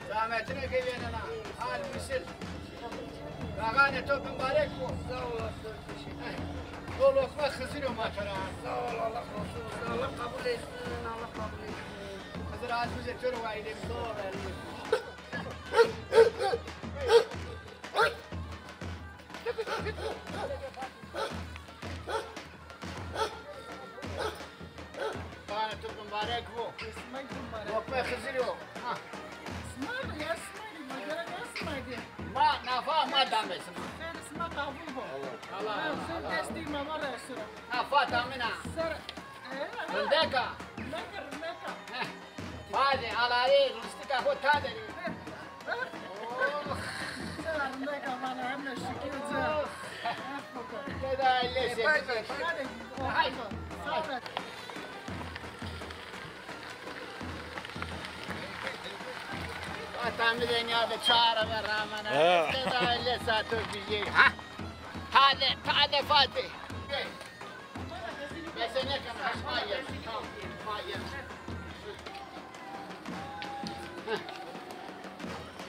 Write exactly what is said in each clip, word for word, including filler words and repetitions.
Rahmetine ke yenena, hal misil. Gaxanê to bimbarek bo. Sağ olasın. Bu lokma Xizir o ma to ra. Sağ ol, Allah razı olsun. Allah kabul etsin, Allah kabul etsin. Xizir azmîze to ra wayde. Sağ ol, elbette. Gaxanê to bimbarek bo. Sima bimbarek. Lokma Xizirî yo. Ha. Sima ya, sima, ma gerek ya sima. Ma nafa ma dame sima. Xêr sima qabul bo. Allah, Allah. Sen destî ma var sura. Nafa damina. Ser, e, e. Rindeka. Rindeka, rindeka. Heh. Badê alayê rîstika xo ta derê. Oh. Rindeka vana heme şikir ci. Geda ailesi. Hay. Sağ ol. Vatanı dünyada çağrı ve rağmen. Ha. Geda ailesi atı güzel. Ha. Tade, tade Fatih.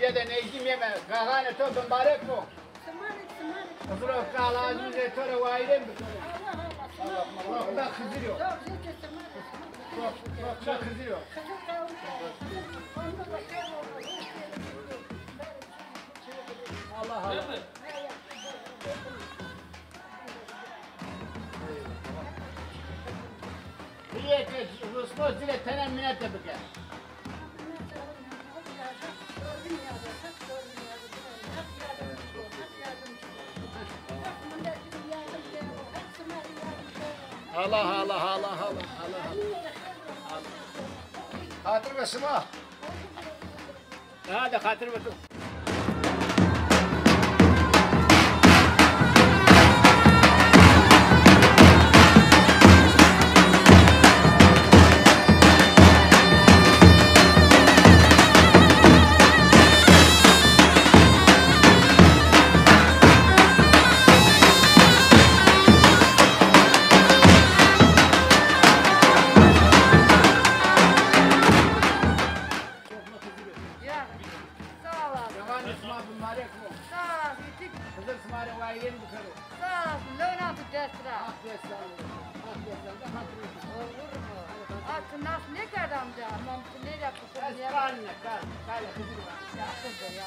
Yê de nejdî meme, gaxanê to bimbarek bo. Xiziro kala azmîze to ra wayîrên bikero. Rokna Xiziro. Rokna Xiziro. Allah Allah. Rîyê ke rusno ci rê tenê minete bike. Allah, Allah, Allah, Allah, Allah. Xatir be sima. Hadi xatir be to. Ya, sağ olasın. Dewanê sima bimbarek bo. Sağ olasın. Xizir sima rê wayîrên bikero. Sağ olasın. Lewna tu dest ra. Ah, dest sağ ol. Ah, dest sağ ol. Olur mu? Ah, tu nas nêkerd amca. Mam tu nêra kutu. Ez karne, kar. Kar, Xizir var. Ya, Xizir ya.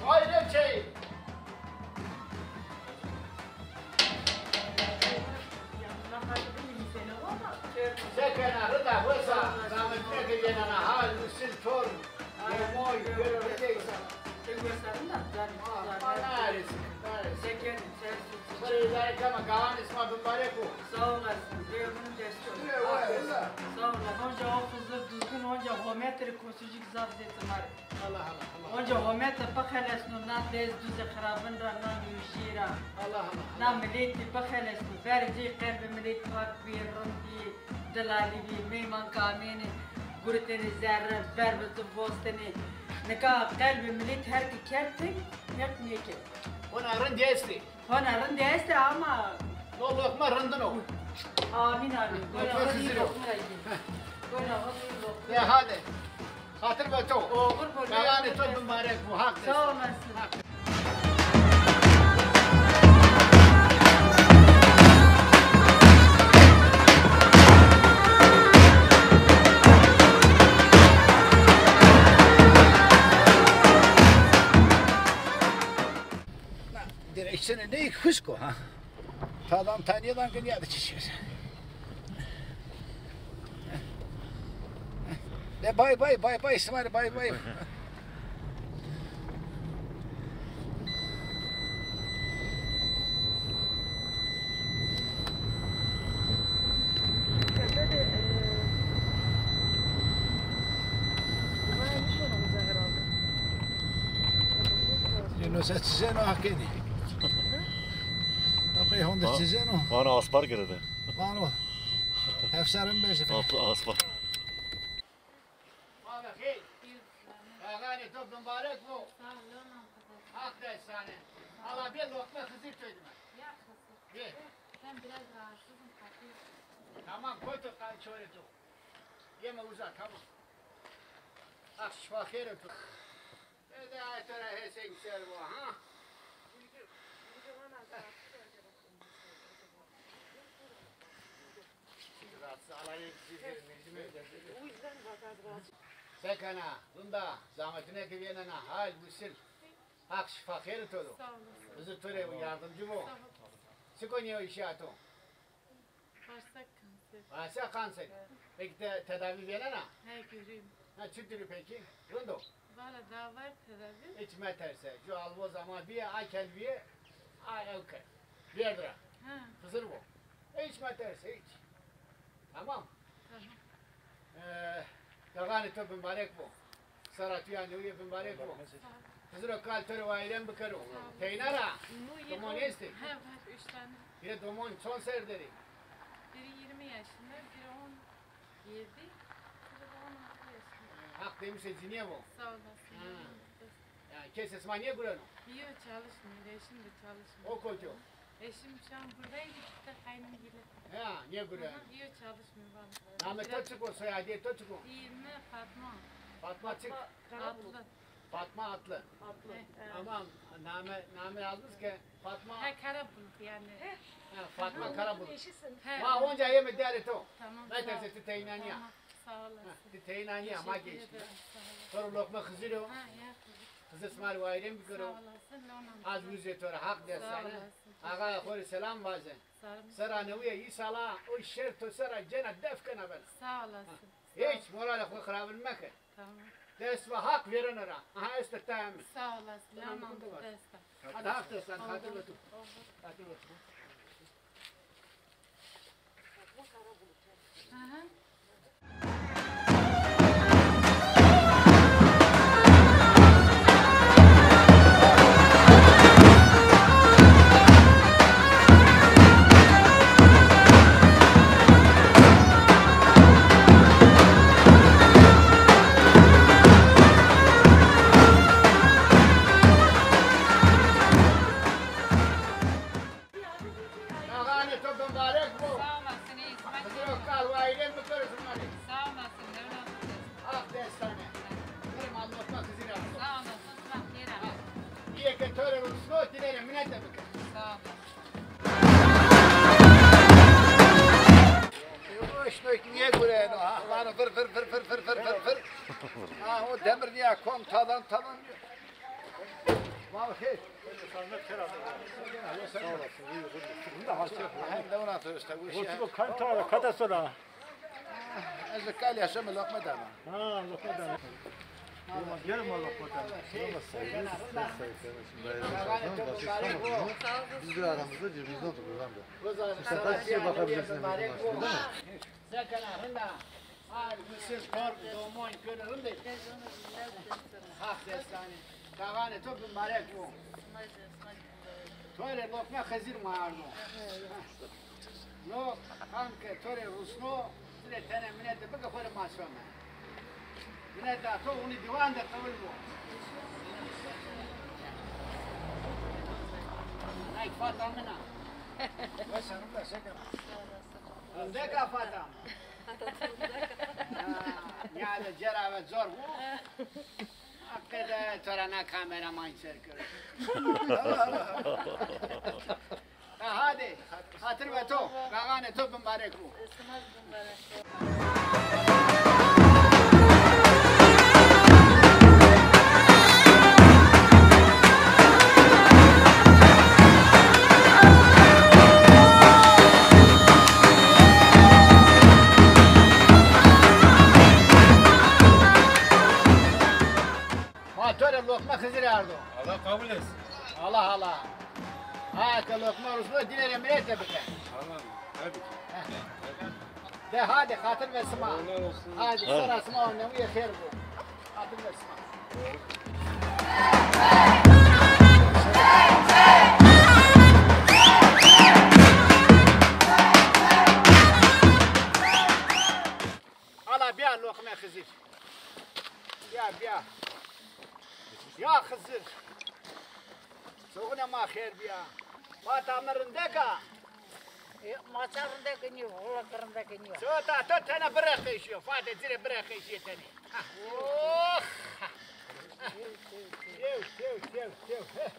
Vay ne şey! Se kena, rida, wesa, rahmetine ke yenena, ha, Lusil Tor, yemoy, göre, rida insan. Te wesa, rida, zani, zani. Neresi, neresi? Se kena, se, se. Şey, idare kama, gaxanê sima bimbarek bo. Sağ olasın, rêvin dest ol. Sağ olasın. Onca o Xizir Duzgin, onca Homet rê kosucik zaf zê sima rê. Allah Allah Allah. Onca Homet de bixelesno na dez duze xirabin ra, na yujî ra. Allah Allah Allah. Na milêtî bixelesno. Verê cey qelbê milêt pak bî, rind bî, dilalî bî, meyman ke amênê, guritênê zerre, ver bi tu vostinê. Nika qelbê milêt her ki kerd teng, Heq nêkerd. Hona rindî estê. Hona rindî estê ama. No loqma rindin o. Amîn, amîn. Gona xo dî loqma ra gî. Gona xo dî loqma. Ya hadi. Xatir be to. Oxir bo. Gaxanê to bimbarek bo. Haq. Sağ olasın. Haq. Direksiyonê ney xusk o ha. Tadam tanîyedan ke nîyade çi şey. De bay bay, bay bay, sima rê bay bay. Tepe de, e, buraya bir şey olmaz herhalde. Yunus, ez çizeno ha kenî. Tabqê honde çizeno. Vano aspar girede. Vano. Efsarim bejde. Aspa, aspa. Mubarek bo. Sağ ol, Haq dest dane. Ala bir lokma Xizir to dime. Ya Xizir. Bir. Ben biraz rahatsızım, kalkayım. Tamam, koy to ka-, çore to. Yeme uza, tamam. Haq şifa xêr to. Ede ay to ra hesek ser bo, ha? Sekena, bunda zahmetine ki vênena, hal, musil. Haq şifa xêr to do. Sağ olasın. Bizi to rê yardımcı bo. Sağ ol. Çiko nîyo îşîya to? Bağırsak kanseri. Bağırsak kanseri. Evet. Peki te-, tedavi vênena? He, göreyim. Ha, çi diri peki? Rind o? Valla daha var tedavi. Hiç meterse. Ju alvoza ma bîye, a kel bîye, a ew ke. Bîyer dira. Ha. Xizir bo. Hiç meterse, hiç. Tamam. Tamam. E, gaxanê to bimbarek bo. Sera tu ya newîye bimbarek bo. Sağ ol. Xiziro kal to rê wayîrên bikero. Sağ ol. Teyna ra? Domon estê? He, var, üç tane. Biri domon çond ser der ê? Biri yirmi yaşında, biri on yedi, biri de on altı yaşında. Haq demişe cinîye bo. Sağ olasın. Ha. Ya, kes esma nêgureno? Yo, çalışmıyor, eşim de çalışmıyor. O kotî yo? Eşim şu an buradaydı, gitti kaynım gibi. Ya, nêgureno? Aha, yo, çalışmıyor vallahi. Namê to çik o, soyadê to çik o? Yirmi Fatma. Fatma çik? Atlı. Fatma Atlı. Atlı. He. Tamam, name, name yazmış ki Fatma. He, Karabulut yani. Ha, Fatma Karabulut. He. Ma onca yeme diyarê to. Tamam, sağ ol. Meterse ti teyna nîya. Tamam, sağ olasın. Ha, ti teyna nîya, ma geçti. Teşekkür ederim, sağ ol. To rê lokma Xizir o. Ha, ya. Xizir sima rê wayîrên bikero. Sağ olasın, Lona. Az wuzê to ra, Haq dest dane. Sağ olasın. Axaya xo rê selam vaze. Sağ olun. Sera newîye îsala o şer to sera cena def kena bena. Sağ olasın. Ha. Hiç moralê xo xirabin meke. Tamam. Dest ve Haq vêreno ra. Aha, este tayê mi. Sağ olasın. Tamam, Lona, dest. Hadi Haq dest dane, xatir ve tu. Oldu. Xatir ve tu. Aha. Gaxanê to bimbarek bo. Sağ olasın, ey, sima. Xiziro kal wayîrên bikero sima rê. Sağ olasın, Lewna. Haq dest dane. Bire ma lokma Xizir a. Sağ olasın, sima xêr a. Îyê ke to rê rusno, dîne rê minete bike. Sağ olasın. Rusno ki nêgureno, ha, vano vır, vır, vır. Ha, o demir nîya kom tadan, tadan diyor. Vay xêr. Sağ olasın, iyi, iyi. Hem de ona turista bu şey. Oturup kan tara, kata sonra. Ez de kal yaşam lokma dana. Ha, lokma dana. Yarım lokma dana. Biz bir aramızda cebimizde oturuyoruz amca. Bu sefer size bakabilirsiniz. Zekana, rinda. Ay, misir, tor, domon, kör, rindê. Haq dest dane. Gaxanê to bimbarek bo. To rê lokma Xizir ma ardo. No, kam ke to rê rusno, ti rê tenê minete bike, xo rê ma some. Mineta to, unî dîwan de qewil bo. Nay fata min a. Wes a, rinda, sekena. Zeka fata. Ha, ya de cera ve zor bu. Hakikaten to ra na kameraman ser kero. Ha, hadi. Xatir ve to. Gaxanê to bimbarek bu. Ma to rê lokma Xizirî ardo. Allah kabul etsin. Allah Allah. Ha, ke lokma rusno, dîne rê minete bike. Tamam, tabii ki. Heh. De hadi, xatir ve sima. Sağ olsun. Hadi, sera sima û newîye xêr bo. Xatir ve sima. Ala bîya loqme Xizir. Bîya, bîya. Ya Xizir. Soxine ma xêr bîya. Fata mi rindek a. E, ma ça rindek nîyo, wela ke rindek nîyo. Sota to tene bireqeşîyo. Fate ci rê bireqeşîye tenê. Oh! Sew, sew, sew, sew. Heh.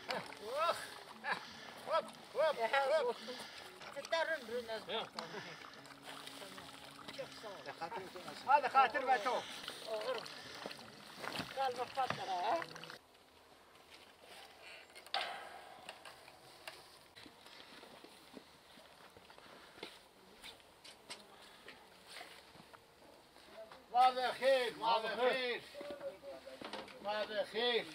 Heh. Oh! Heh. Hop, hop, hop. Ti te rind rind ez. Çok sağ ol. Hadi xatir be to. Olur. Kalma patlara, ha? Ma ve xêr, ma ve xêr. Ma ve xêr.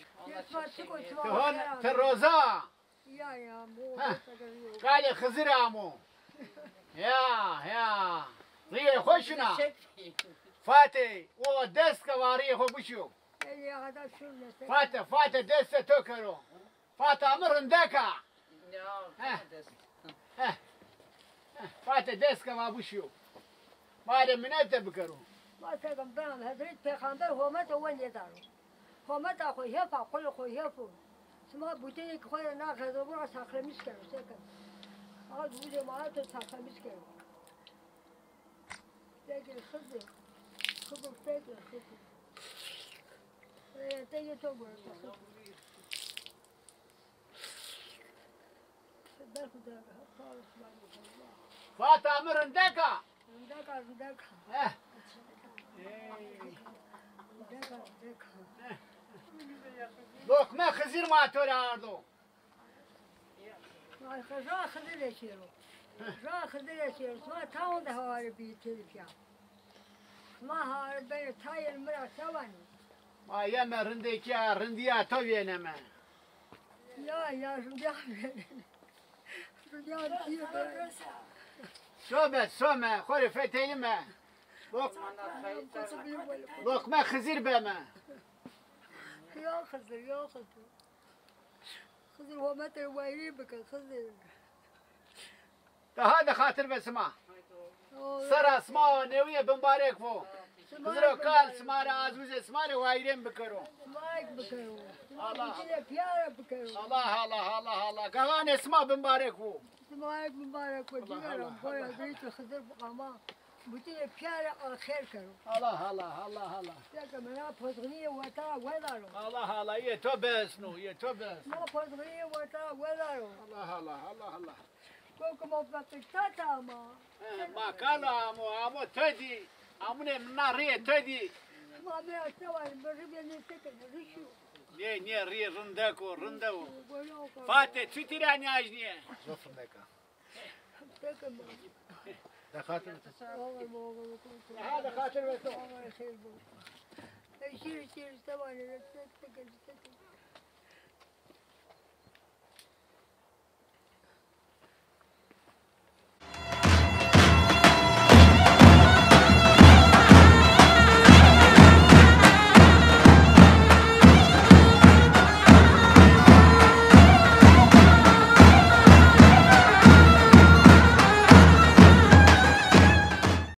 Ti hon, ti roza. Ya, ya, bu. Heh. Kalê Xizir amo. Ya, ya. Rîyê xo şina. Fatê, o dest ke va rîyê xo bişo. Fate, Fate destê to kero. Fata mi rindek a. Ya, Fate dest. Heh. Heh. Fate dest ke va bişiyo. Ma rê minete bikero. Ma sekim bena Hezret Peyxamber homete we nêdaro. Hometa xo hêf a, qulê xo hêf o. Sima butênê ke xo rê na xezebû ra saxlemîş kero, sekim. A, dûdê ma to saxlemîş kero. Peki, Xizir. Xizir, peki, Xizir. E, te yê to gore, Xizir. Berxudar, sağ olasın. Fata mi rindek a. Rindek a, rindek a. Eh. Rindek a, rindek a. Loqme Xizir ma to rê ardo. Ay, ra Xizirê şêro. Ra Xizirê şêro. Sima tawon de haware bîyî telîfya. Sima haware benê tayên mi ra se vanî? Ma yeme rindekîya, rindîya to vêneme. Ya, ya, rindîya vêneme. Rindîya vêneme. Some, some, xo rê fetelîme. Loq-, loqme Xizir beme. Ya Xizir, ya Xizir. Xizir, homete wayîrê bike, Xizir. Daha de xatir be sima. Sera sima newîye bimbarek bo. Xiziro kal sima rê, azmûzê sima rê wayîrên bikero. Simayek bikero. Allah. Butîne pîyare bikero. Allah, Allah, Allah, Allah. Gaxanê sima bimbarek bo. Simayek bimbarek bo. Allah, cîgeram, Allah, boya, Allah. Beytê Xizir ama. Butîne pîyare a xêr kero. Allah, Allah, Allah, Allah. Seke mi na pozxînîye weta wedaro. Allah, Allah, yê to besno, yê to besno. Na pozxînîye weta wedaro. Allah, Allah, Allah, Allah. Kokimo feqîr tata ama. He, ma kalo amo, amo to dî. Amune mi na rîyê to dî. Ma mi ra se vanî, mi rî benê seke mi rî şîyo. Nê, nê, rî rindek o, rindek o. Fatê, çutir a nîyajnîye? Zof rindek a. De xatir. Ha, de xatir ve to. Şîr, şîr, se vanê,